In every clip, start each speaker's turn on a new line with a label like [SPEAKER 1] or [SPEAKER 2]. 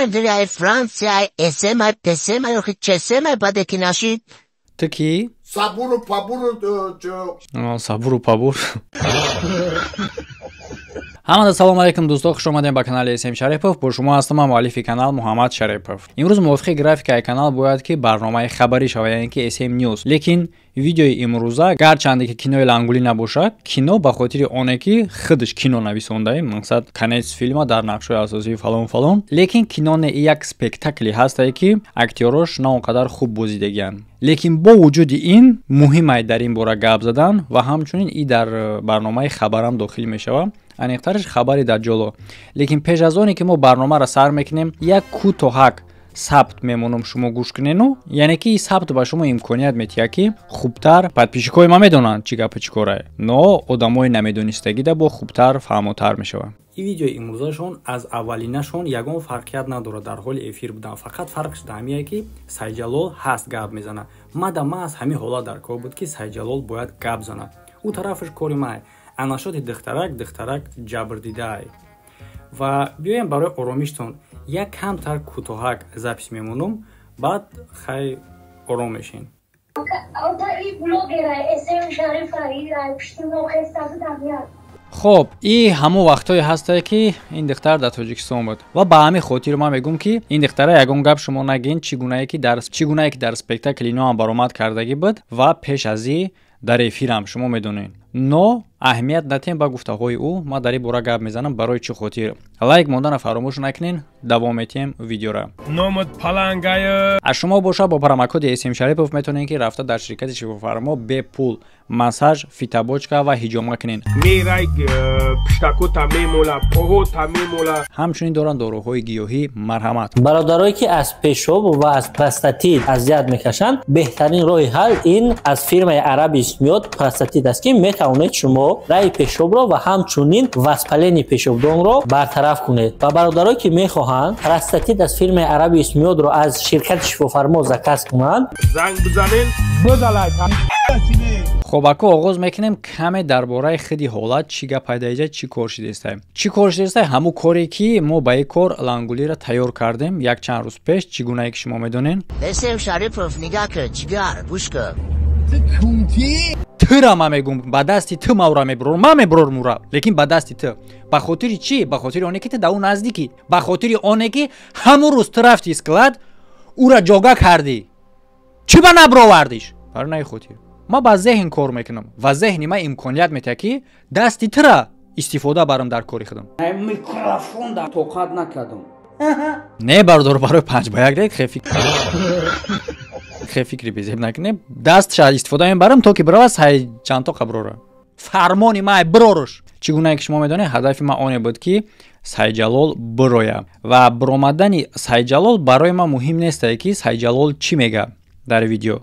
[SPEAKER 1] Англия, Франция, СМ, ПСМ, ЧСМ, баъде ки наши.
[SPEAKER 2] Ту кӣ?
[SPEAKER 3] Сабуру пабуру.
[SPEAKER 2] Сабуру пабур. Ҳамада салом алейкум, дӯсто, хуш омадем ба канали СМ Шарипов. Бо шумо ҳастам ман, муаллифи канал Муҳаммад Шарипов. Имрӯз мувофиқи графикаи канал бояд ки барномаи хабарӣ шавад, яъне ки СМ News. Лекин видеои имрӯза гарчанде ки кинои лангулӣ набошад, кино ба хотири оне ки худаш кино нависондаи, мақсад, конец филма дар нақшҳои асосии фалон фалон, лекин кино не, як спектакли ҳастае, ки актёрош на он қадар хуб бозидагианд, лекин бо вуҷуди ин муҳимай дар ин бора гап задан ва ҳамчунин и дар барномаи хабарам дохил мешавад, аниқтараш хабари даҷҷоло. Лекин пеш аз оне ки мо барномаро сар мекунем, як кӯтоҳак сабт мемонам, шумо гӯш кунену, яъне ки сабт ба шумо имконият метиҳад, ки хубтар, подписчикои ма медонанд, чӣ гапа, чӣ корае, но одамои намедонистагида бо хубтар фаҳмотар мешавад. Ин видеои имрӯзашон аз аввалинашон ягон фарқият надорад. Дар ҳоли эфир будан, фақат фарқш дар ҳамие, ки Сайҷалол ҳаст, гап мезанад. Мада ма аз ҳамин ҳолат дар кор буд, ки Сайҷалол бояд гап занад. Ӯ тарафаш кори май анашоти духтарак, духтарак ҷабрдидаай. Ва биёем, барои оромиштон як камтар кӯтоҳак запись мемонум, баъд хай ором мешин. Хоб, и ҳамон вақтҳое ҳастае, ки ин духтар дар Тоҷикистон буд, ва ба ҳамин хотир ман мегӯм, ки ин духтара ягон гап шумо нагин, чӣ гунае ки дар спектакли ино ҳам баромад кардагӣ буд ва пеш аз и дар эфирам шумо медонед. Но аҳамият натем ба гуфтаҳои ӯ. Ман дар ин бора гап мезанам. Барои чӣ хотир лайк мондана фаромӯш накунен. Давом метиҳем видеора.
[SPEAKER 4] Номат палангая.
[SPEAKER 2] Аз шумо боша, бо промокоди СМ Шарипов метавонед, ки рафта дар ширкати Шифофармо бепул массаж, фитобочка ва ҳиҷома кунед.
[SPEAKER 4] Мерай, пиштакота мемола, поҳота мемола.
[SPEAKER 2] Ҳамчунин доранд доруҳои гиёҳӣ. Марҳамат.
[SPEAKER 5] Бародарое, ки аз пешоб ва аз простатит азият мекашанд, беҳтарин роҳи ҳал ин аз фирмаи Арабис Миёд простатит аст, ки метавонед шумо раи пешобро ва ҳамчунин воспаление пешобдонро бартараф кунед. Ва бародарое, ки мехоҳанд простатит аз фирмаи Арабис Миёдро аз ширкати Шифофармо заказ кунанд,
[SPEAKER 4] занг бизанен, бизалай.
[SPEAKER 2] Хоб, аку оғоз мекунем. Каме дар бораи худи ҳолат, чӣ гап пайдаиҷа, чӣ кор шидестай, чӣ кор шидестай. Ҳамун коре, ки мо ба ин кор лангулиро тайёр кардем якчанд рӯз пеш, чӣ гунае ки шумо медонед.
[SPEAKER 1] СМ Шарипов, нигаҳ кун, ҷигар, гӯш кун.
[SPEAKER 2] Тыра ма мегум, ба дасти ту маура мебурор, ма мебурор мура, лекин ба дасти ту. Ба хотири чӣ? Ба хотири оне, ки ту да ӯ наздикӣ, ба хотири оне, ки ҳамун рӯз ту рафти склад, ӯра ҷога кардӣ, чӣ ба набровардиш. Барои наи хотир ма ба зеҳн кор мекунам ва зеҳни ма имконият метиҳад, ки дасти тура истифода барам дар кори худам.
[SPEAKER 6] Микрофон тоқат накардам.
[SPEAKER 2] Не, бародор, барои 5 ба 1 рек хе фикри безеб накунем. Дастша истифода мебарам, то ки бирава сай чандто қаброра. Фармони май, бироруш. Чӣ гунае ки шумо медонед, ҳадафи ман оне буд, ки Сайҷалол бироя, ва биромадани Сайҷалол барои ман муҳим нестае, ки Сайҷалол чӣ мега дар видео.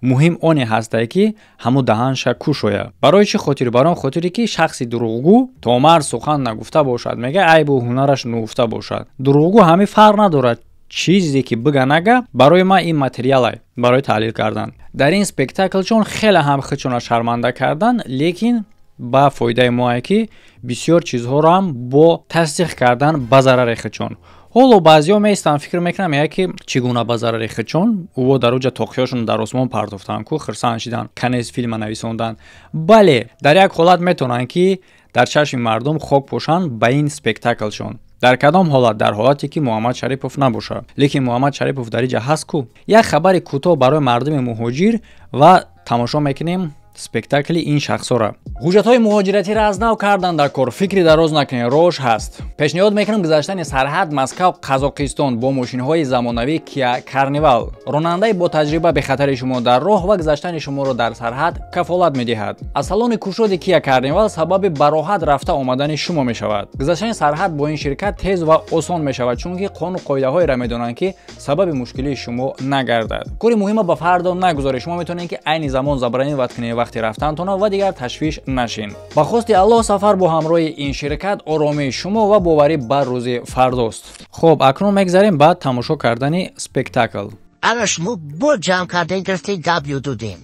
[SPEAKER 2] Муҳим оне ҳастае, ки ҳамун даҳанша кушоя. Барои чӣ хотир? Барои он хотире, ки шахси дурӯғгӯ то мард сухан нагуфта бошад, мега, айбу ҳунараш нугуфта бошад. Дурӯғгӯ ҳамин фарқ надорад, чизе ки бига нага, барои ман ин материалай барои таҳлил кардан. Дар ин спектакл чон хеле ҳам худшона шарманда кардан, лекин ба фоидаи моае, ки бисёр чизҳоро ҳам бо тасдиқ кардан ба зарари худшон. Ҳоло баъзеҳо меистанд, фикр мекунам, меяд, ки чӣ гуна ба зарари худшон? Ӯо дар уҷа тоқиёшон дар осмон партофтанд ку, хирсанд шидан, конец филма нависонданд. Бале, дар як ҳолат метавонанд, ки дар чашми мардум хок пошанд ба ин спектаклшон. Дар кадом ҳолат? Дар ҳолате, ки Муҳаммад Шарипов набошад. Лекин Муҳаммад Шарипов дар иҷа ҳаст ку. Як хабари кӯтоҳ барои мардуми муҳоҷир ва тамошо мекунем спектакли ин шахсҳоро. Ҳуҷҷатҳои муҳоҷиратиро аз нав кардан дар кор, фикри дароз накунед, рош ҳаст. Пешниҳод мекунам гузаштани сарҳад Москав Қазоқистон бо мошинҳои замонавӣ Киа Карнивал. Ронандаи бо таҷриба бехатари шумо дар роҳ ва гузаштани шуморо дар сарҳад кафолат медиҳад. Аз салони кушоди Киа Карнивал сабаби бароҳат рафта омадани шумо мешавад. Гузаштани сарҳад бо ин ширкат тез ва осон мешавад, чунки қонуну қоидаҳоеро медонанд, ки сабаби мушкилии шумо нагардад. Кори муҳима ба фардо нагузоред. Шумо метавонед, ки айни замон забронировать кунед вақти рафтантона ва дигар ташвиш нашин. Ба хости Аллоҳ, сафар бо ҳамроҳи ин ширкат оромии шумо ва боварӣ бар рӯзи фардост. Хуб, акнун мегзарем ба тамошо кардани спектакл.
[SPEAKER 1] Ана шумо бо ҷамъ карден, гирифтен, гап додем.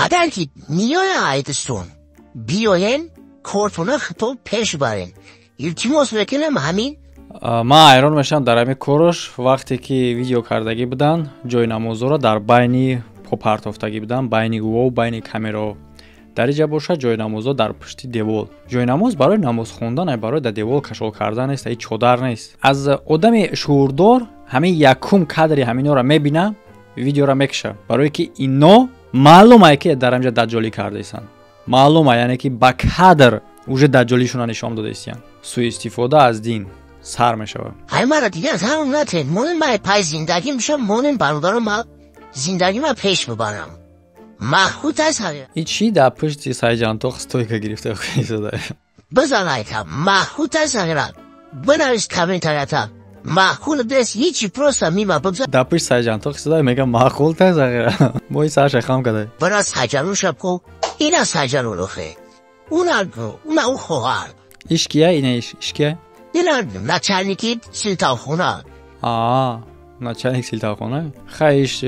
[SPEAKER 1] Агар ки миёя айтистон, биёен, кортона хитоб пеш барен. Илтимос мекунам, ҳамин.
[SPEAKER 2] Ман ҳайрон мешавам дар ҳамин корош, вақте ки видео кардагӣ буданд, ҷои намозҳоро дар байни попартофтагӣ буданд, байни гувову байни камераҳо. Дар инҷа бошад, ҷои намозҳо дар пушти девол. Ҷои намоз барои намоз хондан, барои дар девол кашол кардан нест, ҳеҷ чодар нест. Аз одами шуурдор ҳамин якум кадри ҳаминҳоро мебина, видеоро мекаша, барое ки ино маълум ае, ки дар ҳаминҷа даҷҷолӣ кардаистанд. Маълум, яъне ки ба кадр уже даҷҷолишона нишон додаистиянд. Суистифода аз дин сар мешавад.
[SPEAKER 1] Ай, мара дигар ҳам натен монен, май пай зиндагӣ мешам, монен, бародарам, ма зиндагима пеш бибарам. Махут аст.
[SPEAKER 2] И чӣ дар пушти Сайҷантоқ стойка гирифта истода?
[SPEAKER 1] Бизанайтам, махут аст. Бинавис комментарията, маъқул нест, ҳичи, просто мима бигзар.
[SPEAKER 2] Дар пушти Сайҷантоқ истода, мега маъқул тест. Мои сарша хам када.
[SPEAKER 1] Бара Сайҷалуша ку, ина Сайҷалулухе, уна, уна, у хоҳар.
[SPEAKER 2] Иш кия? Ина иш кия?
[SPEAKER 1] Ина начальники силтавхона.
[SPEAKER 2] А, начальник силтавхона. Хай, иш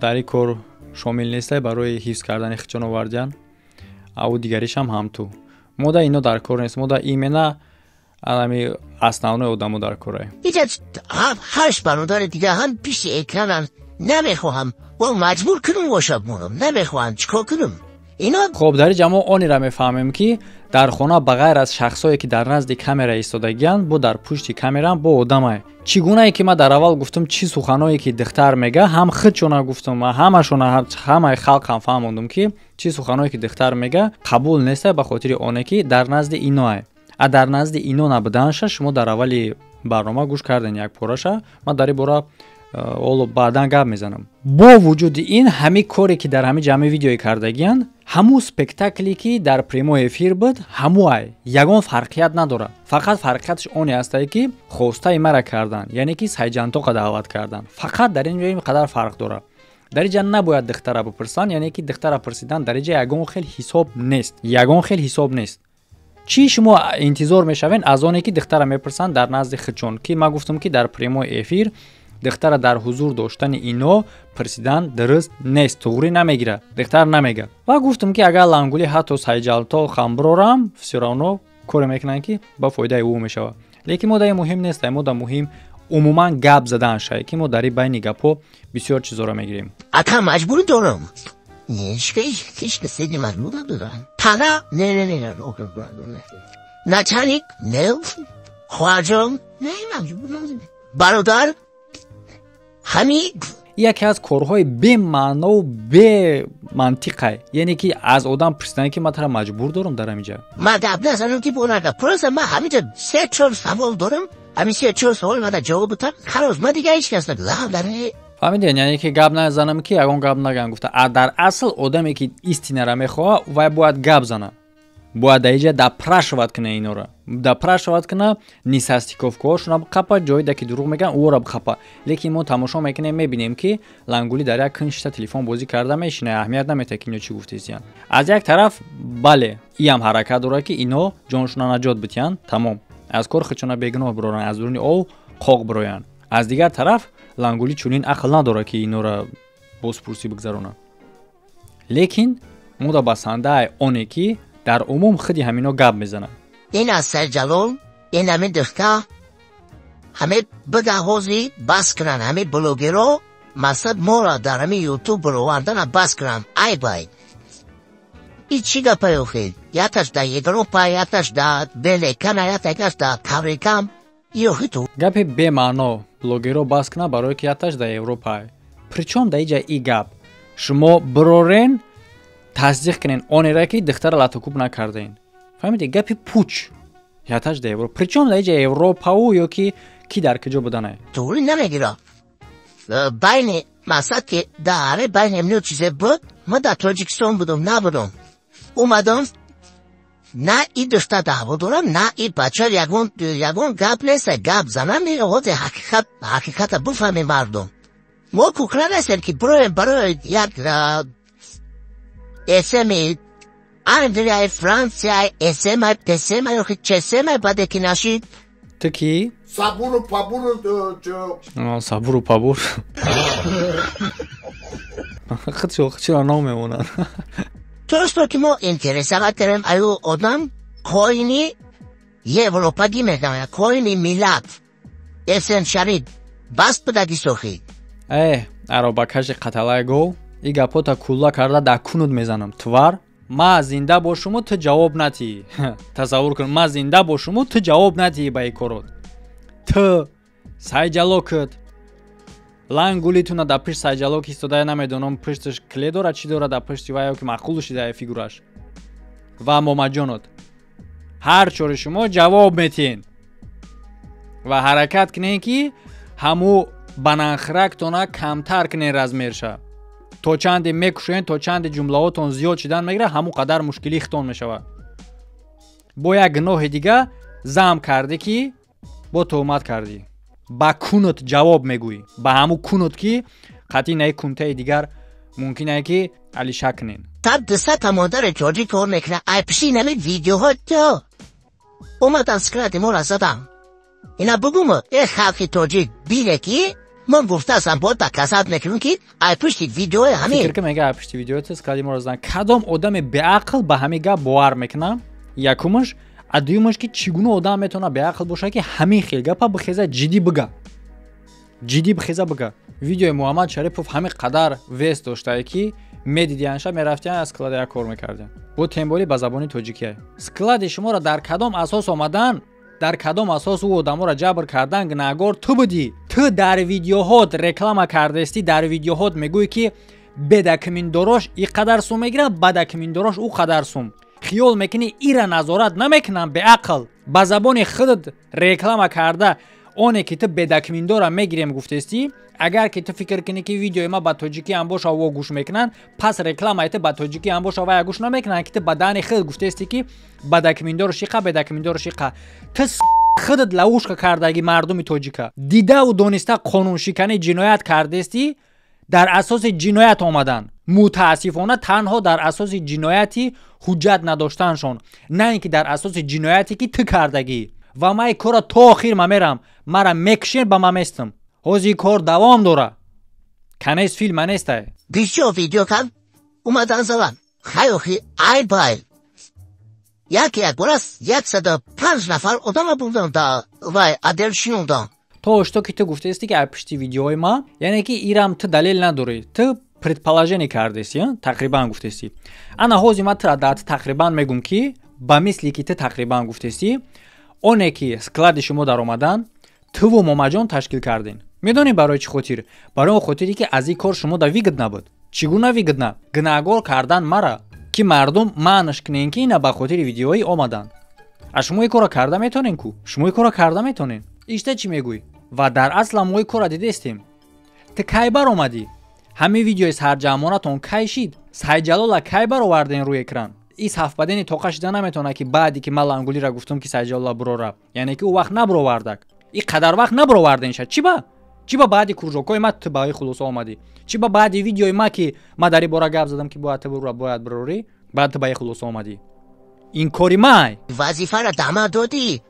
[SPEAKER 2] дар ин кор шомил нестай, барои ҳифз кардани хичон овардиян, аву дигаришам ҳамту. Мода ино дар кор нест, мода имена анами основной одамо дар корае.
[SPEAKER 1] Иҷа ҳашт бародари дига ҳам пишти экранан. Намехоҳам ва маҷбур кунум бошад, монам намехоҳам, чикор кунум ино?
[SPEAKER 2] Хоб, дар инҷа мо онеро мефаҳмем, ки дар хона ба ғайр аз шахсое, ки дар назди камера истодагиянд, бо дар пушти камераам бо одамае. Чӣ гунае ки ман дар аввал гуфтам, чӣ суханое ки духтар мега, ҳам худшона гуфтам, ҳамашона, ҳамаи халқ ҳам фаҳмондум, ки чӣ суханое ки духтар мега, қабул нестай, ба хотири оне ки дар назди иное. А дар назди ино набуданша шумо дар аввали барнома гӯш кардем як пораша. Ман дар ин бора ҳоло баъдан гап мезанам. Бо вуҷуди ин, ҳамин коре ки дар ҳамин ҷамъи видеое кардагиянд, ҳамун спектакле ки дар прямой эфир буд, ҳамуай, ягон фарқият надорад. Фақат фарқияташ оне ҳастае, ки хостаи мара кардан, яъне ки Сайҷантоқа даъват кардан. Фақат дар ин ҷо ин қадар фарқ дорад. Дар инҷа набояд духтара бипурсанд, яъне ки духтара пурсидан дар инҷа ягон хел ҳисоб нест, ягон хел ҳисоб нест. Чӣ шумо интизор мешавед аз оне, ки духтара мепурсанд дар назди худшон, ки ман гуфтам, ки дар прямой эфир духтара дар ҳузур доштани ино пурсидан дуруст нест, туғрӣ намегирад, духтар намега. Ва гуфтам, ки агар лангули ҳатто Сайҷалто хамброрам, всё равно коре мекунанд, ки ба фоидаи ӯ мешавад. Лекин мо дар ин муҳим нест, мо дар муҳим умуман гап задан шай, ки мо дар ин байни гапҳо бисёр чизоро мегирем.
[SPEAKER 1] Ака, маҷбур дорам. Ҳеҷ касе маҷбур надорам. Тана не, не, не, начальник не, хоҳарҷон не, маҷбур надорам, бародар, ҳами.
[SPEAKER 2] Яке аз корҳои бемаънову бемантиқай, яъне ки аз одам пурсидан, ки ман тара маҷбур дорам дар ҳаминҷа.
[SPEAKER 1] Ман гап назанам, ки бонага, просто ман ҳаминҷа се чор савол дорам. Ҳамин се чор савол мана ҷавоб бутам, халос. Ман дига ҳеҷ кас лаб.
[SPEAKER 2] Фаҳмидед, яъне ки гап назанам, ки ягон гап наган гуфта. А дар асл одаме, ки истинара мехоҳад, вай бояд гап зана, бояд дар инҷа допрашивать куна, инора допрашивать куна, несостыковкаҳошона биқапа, ҷоида ки дурӯғ мегӯян, ӯро биқапа. Лекин мо тамошо мекунем, мебинем, ки лангулӣ дар як кун шита телефон бозӣ карда мешина, аҳамият наметиҳад, ки ино чӣ гуфтесиянд. Аз як тараф, бале, иам ҳаракат дорад, ки ино ҷоншона наҷот битиҳанд, тамом, аз кор худшона бегуноҳ бироранд, аз дуруни ов қоқ бироянд. Аз дигар тараф, лангулӣ чунин ақл надорад, ки инора бозпурсӣ бигзаронад. Лекин мода басандаи оне, ки дар умум худи ҳамино гап мезанад.
[SPEAKER 1] Ин аз Сарҷалол, ин ҳамин духтар, ҳаме буда, ҳози бас кунанд ҳамин блогеро, мақсад моро дар ҳамин Ютуб бировардана бас кунанд. Ай бай, и чӣ гапае охир? Якташ дар Европа, якташ дар Белекана, якташ дар Таврикам. Ё
[SPEAKER 2] Гапи бемаъно, блогеро бас кунад, барое ки якташ дар Европа. Причём дар иҷа и гап? Шумо бирорен, тасдиқ кунен онере, ки духтара латукуб накардаен. Фаҳмиде, гапи пуч. Якташ дар Европа, причём дар иҷа Европау ё ки дар куҷо буданае?
[SPEAKER 1] Туғри намегира. Байни мақсад, ки дар байни эмну чизе буд, ма дар Тоҷикистон будум, набудум, омадам. На и духтар даъво дорам, на и бача. Ягон гап нест, гап занам ҳозе, ҳақиқат, ҳақиқата бифаҳмем мардум. Мо кукла нестем, ки бироем барои як эсеми Англия, Франсия, эсема, песема ё чесема, баъде ки нашид.
[SPEAKER 2] Ту кӣ?
[SPEAKER 3] Сабуру пабуру.
[SPEAKER 2] Сабуру пабур худшо ном мемонад.
[SPEAKER 1] Просто ки мо интересовать кардем, аю одам хоини. Европагӣ мегӯяд, коини миллат эсен шарид баст будаги сохӣ.
[SPEAKER 2] Э, аробакаши қаталай гов, и гапота кулла карда дар кунут мезанам, твар. Ма зинда бошуму ту ҷавоб натиҳӣ. Тасаввур кун, ма зинда бошуму ту ҷавоб натиҳӣ ба ин корот. Ту сайҷалокат лангулитуна дар пишт сайҷалок истодая, намедонам, пишташ кле дорад, чӣ дорад дар пишти вай, ки маъқул шидая фигураш. Ва момаҷонот, ҳар чори шумо ҷавоб метиҳен ва ҳаракат кунед, ки ҳаму бананхрактона камтар кунед размерша. То чанде мекушоен, то чанде ҷумлаҳотон зиёд шидан мегирад, ҳамун қадар мушкилӣ хитон мешавад. Бо як гуноҳи дига зам кардӣ, ки бо туҳмат кардӣ. Ба кунут ҷавоб мегӯӣ, ба ҳамун кунут, ки қатъи наи кунтаи дигар мумкин ае, ки алиша кунен.
[SPEAKER 1] Та дусата модари тоҷик кор мекунад, ай пиши нами видеоҳо то омадан склади моро задам. Ина бугум, э халқи тоҷик, бине, ки ман гуфтаастам, бояд доказать мекунем, ки ай пушти видеои ҳамин.
[SPEAKER 2] Фикр ки мега, ай пушти видеои склади моро задан. Кадом одами беақл ба ҳамин гап бовар мекунад? Якумаш. А дуюмаш, ки чӣ гуна одам метавонад беақл бошад, ки ҳамин хел гапа бихеза, ҷиддӣ бига, ҷиддӣ бихеза бига? Видеои Муҳаммад Шарипов ҳамин қадар вес доштае, ки медидианша, мерафтиян, аз склада як кор мекардиан. Бо темболи ба забони тоҷикия склади шуморо дар кадом асос омадан, дар кадом асос ӯ одаморо ҷабр кардан? Гунаҳгор ту будӣ. Ту дар видеоҳот реклама кардестӣ, дар видеоҳот мегӯӣ, ки бедакминдорош и қадар сум мегирад, бадакминдорош ӯ қадар сум. Хиёл мекунӣ, ира назорат намекунам, беақл? Ба забони худат реклама карда, оне ки ту бедакминдора мегирем гуфтестӣ. Агар ки ту фикр кунӣ, ки видеои ма ба тоҷикӣ ҳам боша, во гӯш мекунанд, пас рекламаи ту ба тоҷикӣ ҳам боша, вая гӯш намекунанд, ки ту ба даҳни худ гуфтестӣ, ки бадакминдору шиқа, бедакминдору шиқа. Ту худат ловушка кардаги мардуми тоҷика, дидаву дониста қонуншиканӣ, ҷиноят кардестӣ. Дар асоси ҷиноят омадан, мутаассифона, танҳо дар асоси ҷинояти ҳуҷҷат надоштаншон, на ин ки дар асоси ҷинояте, ки ту кардагӣ. Ва ман ин корро то охир ма мерам, мара мекушен, ба ма местам. Ҳозир кор давом дора, конец филма нестай.
[SPEAKER 1] Бисёр видео кам омадан задам. Хайохи ай бай як як бора 105 нафар одама будам да вай адел шинудам.
[SPEAKER 2] То ошто ки ту гуфтаисти, ки ай пишти видеои ма, яъне ки ирам ту далел надорӣ, ту предположение кардеси, тақрибан гуфтеси. Ана ҳозир ма тура дар тақрибан мегум, ки ба мисли ки ту тақрибан гуфтеси, оне ки склади шумо даромадан, туву Момаҷон ташкил кардин. Медонӣ барои чӣ хотир? Барои он хотире, ки аз ин кор шумо да выгодно буд. Чӣ гуна выгодно? Гунаҳгор кардан мара, ки мардум маънаш кунен, ки ина ба хотири видеоӣ омаданд. А шумо ин корро карда метонен ку? Шумо ин корро карда метонен. Ишта чӣ мегӯӣ? Ва дар асла мо ин корро дидестем. Ту кай баромадӣ? Ҳамин видеои сарҷамъонатон кай шид? Сайҷалола кай бароварден рӯи экран? И сафбадени тоқа шида наметавонад, ки баъде ки ман лангулира гуфтам, ки Сайҷалола бурора, яъне ки ӯ вақт набуровардак, и қадар вақт набуроварденша. Чӣ ба, чӣ ба баъди кружокҳои ма ту ба ин хулоса омадӣ? Чӣ ба баъди видеои ма, ки ма дар ин бора гап задам, ки бояд ту бояд бирорӣ, баъд ту ба ин хулоса омадӣ? Ин кори май.
[SPEAKER 1] Вазифаро дама додӣ.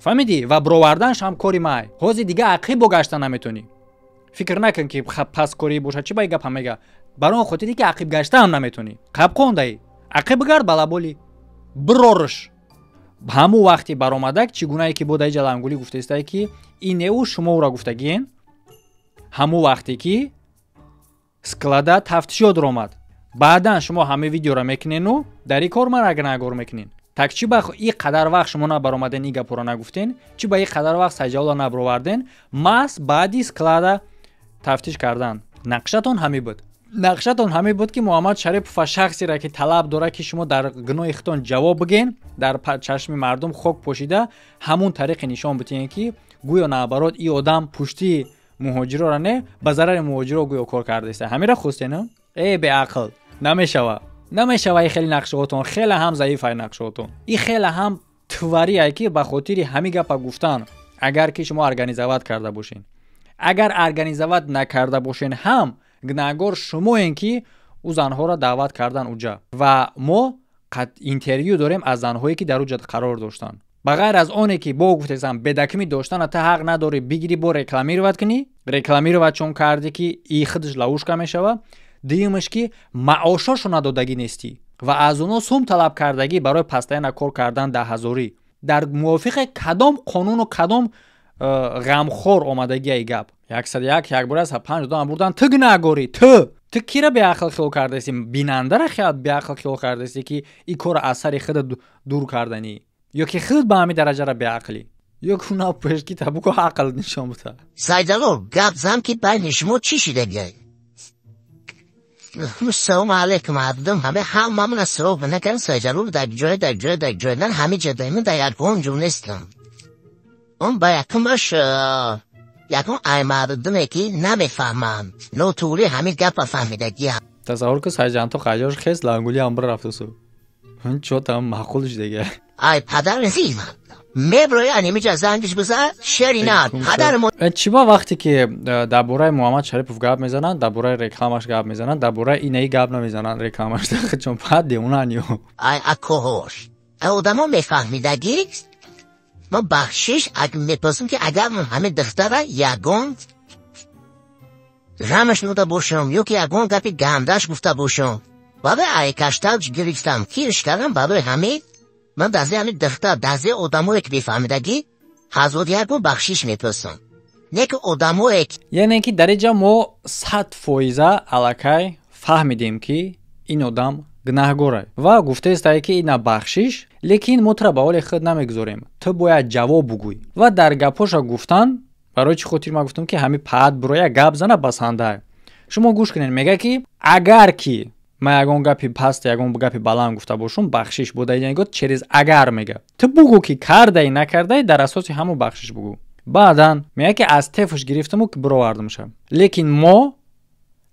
[SPEAKER 2] Фаҳмидӣ? Ва бироварданш ҳам кори май. Ҳозир дига ақиб бо гашта наметонӣ. Фикр накун, ки пасткорӣ бошад. Чӣ ба ин гапа мега? Барои он хотире, ки ақиб гашта ҳам наметонӣ. Қаб қондаӣ, ақиб бигард, балаболӣ бирорш. Ҳамун вақти баромадак, чӣ гунае ки бо даиҷа лангулӣ гуфтаистае, ки инеу шумо ӯра гуфтагиен, ҳамун вақте ки склада тафтишот омад, баъдан шумо ҳама видеоро мекунену дар ин кор мара гунаҳгор мекунен. Так чӣ ба ин қадар вақт шумо набаромаден, ин гапҳоро нагуфтен? Чӣ ба ин қадар вақт Сайҷалола набароварден? Маҳз баъди склада тафтиш кардан нақшатон ҳамин буд. Нақшатон ҳамин буд, ки Муҳаммад Шарипова, шахсеро, ки талаб дорад, ки шумо дар гуноҳи худтон ҷавоб бигӯен, дар чашми мардум хок пошида, ҳамун тариқе нишон битиҳен, ки гӯё наоборот ин одам пушти муҳоҷирора не, ба зарари муҳоҷиро гӯё кор кардааст. Ҳамира хостен? Э, беақл, намешава, намешава. И хеле нақшаотон хеле ҳам заифай, нақшаотон и хеле ҳам тварие, ки ба хотири ҳамин гапа гуфтан, агар ки шумо организовать карда бошен, агар организовать накарда бошен ҳам, гунаҳгор шумоен, ки ӯ занҳоро даъват кардан уҷа. Ва мо интервю дорем аз занҳое, ки дар уҷа қарор доштанд. Ба ғайр аз оне ки бо гуфтесам, бедакмӣ доштана ту ҳақ надорӣ бигирӣ, бо рекламировать кунӣ. Рекламировать чун кардӣ, ки и худаш ловушка мешава. Дуюмаш, ки маошошо надодагӣ нестӣ ва аз онҳо сум талаб кардагӣ барои постоянно кор кардан 10 ҳазорӣ. Дар мувофиқи кадом қонуну кадом ғамхор омадагиай гап? 101 якбора 105 одам бурдан. Ту гунаҳгорӣ, ту кира беақл хиёл кардаси? Бинандара беақл хиёл кардаси, ки ин корро аз сари худа дур карданӣ, ё ки худ ба ҳамин дараҷара беақлӣ, ё куна пешки табуко ақл нишон бута?
[SPEAKER 1] Сайдалол, гап зан, ки байни шумо чӣ шидагиай? Салому алейкум, мардум, ҳама ҳамамона суроғ накардам. Сайҷалол дар ҷой, дар ҷой, дар ҷой, дар ҳами ҷадайман, дар ягон ҷо нестам. Он ба якумаш ягон ай мардуме ки намефаҳманд, нотуғри ҳамин гапа фаҳмидагӣ.
[SPEAKER 2] Тасаввур ку, Сайҷанто қаҷош хес лангули ҳам бирафтусу чо там маъқул шудага.
[SPEAKER 1] Ай падар меброи, анимиҷа зангиш биза, шери на падар.
[SPEAKER 2] Чӣ ба вақте ки дар бораи Муҳаммад Шарипов гап мезананд, дар бораи рекламаш гап мезананд, дар бораи инаи гап намезананд, рекламаш чун пад демонанд ё?
[SPEAKER 1] Ай акоҳош, ай одамо мефаҳмидагӣ, мо бахшиш мепурсем, ки агар ҳамин духтара ягон рамаш нуда бошам ё ки ягон гапи гандаш гуфта бошам, барои ай каштач гирифтам, кирш кардам. Барои ҳамин ман дази ҳамин духтар, дази одамое ки бефаҳмидагӣ, ҳазор ягон бахшиш мепурсам, не ки одамое.
[SPEAKER 2] Яъне ки дар инҷа мо 100% аллакай фаҳмидем, ки ин одам гунаҳгорай ва гуфтаестае, ки ина бахшиш, лекин мо тура ба ҳоли худ намегузорем, ту бояд ҷавоб бугӯй. Ва дар гапҳоша гуфтан, барои чӣ хотир ман гуфтам, ки ҳамин паат бироя гап зана басанда. Шумо гӯш кунед, мега, ки агар ки ман ягон гапи паст, ягон гапи баланд гуфта бошум, бахшиш буда. Через агар мега, ту бугӯ, ки кардай, накардай, дар асоси ҳамон бахшиш бугӯ. Баъдан мега, ки аз тефш гирифтаму ки бировардамша, лекин мо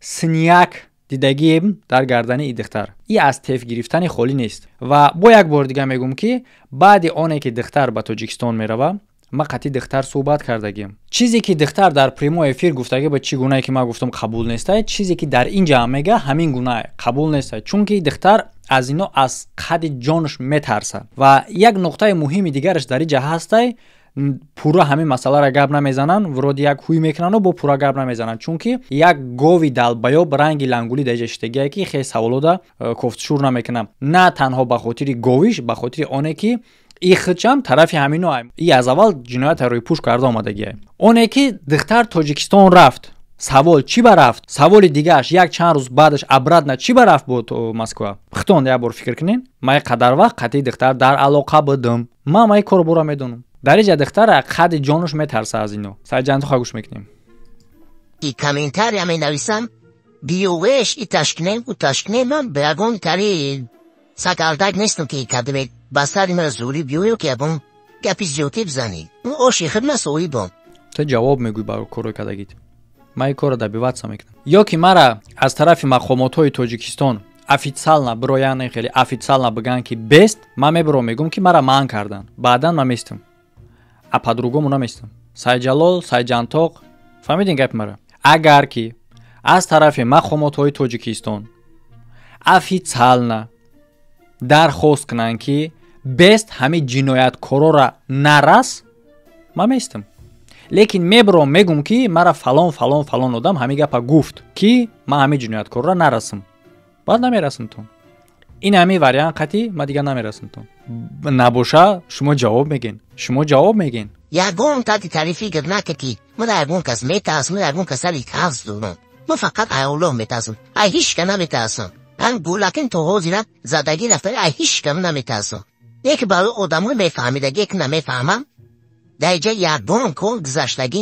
[SPEAKER 2] синяк дидагием дар гардани и духтар, и аз теф гирифтани холӣ нест. Ва бо як бори дига мегӯм, ки баъди оне ки духтар ба Тоҷикистон мерава, ман қатъи духтар суҳбат кардагим. Чизе ки духтар дар прямой эфир гуфтагӣ, ба чӣ гунае ки ман гуфтам, қабул нестай. Чизе ки дар ин ҷа мега, ҳамин гунае қабул нестай, чунки духтар аз ино аз қади ҷонаш метарсад. Ва як нуқтаи муҳими дигараш дар ин ҷа ҳастай: пурра ҳамин масъаларо гап намезананд, вроде як ҳуй мекунанду бо пурра гап намезананд, чунки як гови далбаёб ранги лангулӣ дар ҷа шидагие, ки хеле саволода кофтшур намекунам, на танҳо ба хотири говиш, ба хотири оне ки и худшам тарафи ҳамино, и аз аввал ҷиноята рӯйпӯш карда омадагие. Оне ки духтар Тоҷикистон рафт, савол: чӣ ба рафт? Саволи дигааш, як чанд рӯз баъдаш обратно чӣ ба рафт бо Москва? Хитон як бор фикр кунед. Ман қадар вақт қатъи духтар дар алоқа будам, ман май кору бора медонам. Дар инҷа духтара қади ҷонаш метарса аз ино. Сайҷантуха гӯш мекунем.
[SPEAKER 1] Комментария менависам, биёвеш иташкнем, уташкнем, ман ба ягон тари сагардак нестам, ки кадаме ба сари ман зӯрӣ биёю, ки ягон гапи зиёдӣ бизанӣ. Оши хидмат соҳибом.
[SPEAKER 2] Ту ҷавоб мегӯй ба корҳои кардагит. Ман ин корро добиваться мекунам, ё ки мара аз тарафи мақомотҳои Тоҷикистон официально бироян, хеле официально бигӯянд, ки бест, ман мебиром, мегӯм, ки мара манъ карданд, баъдан ман местам, а по-другому наместам. Сайҷалол, Сайҷантоқ, фаҳмидин гапи мара? Агар ки аз тарафи мақомотҳои Тоҷикистон официально дархост кунанд, ки бест, ҳамин ҷинояткорора нарас, ман местам, лекин мебиром, мегӯм, ки мара фалон, фалон, фалон одам ҳамин гапа гуфт, ки ман ҳамин ҷинояткорора нарасам, баъд намерасамтон. Ин ҳамин вариант қатъӣ, ман дигар намерасамтон. Набоша, шумо ҷавоб мегӯен, шумо ҷавоб мегӯен.
[SPEAKER 1] Ягон тати тарифи накард, ки ман ягон кас метарсам, ягон касари ҳафз дорам. Ман фақат ай Аллоҳ метарсам, ай ҳеч ка наметарсам. Ҳам гулакин то ҳозира задагӣ рафта, ай ҳеч ка наметарсам. Яке барои одамои мефаҳмидагӣ, ки намефаҳмам, дар инҷа ягон кор гузаштагӣ.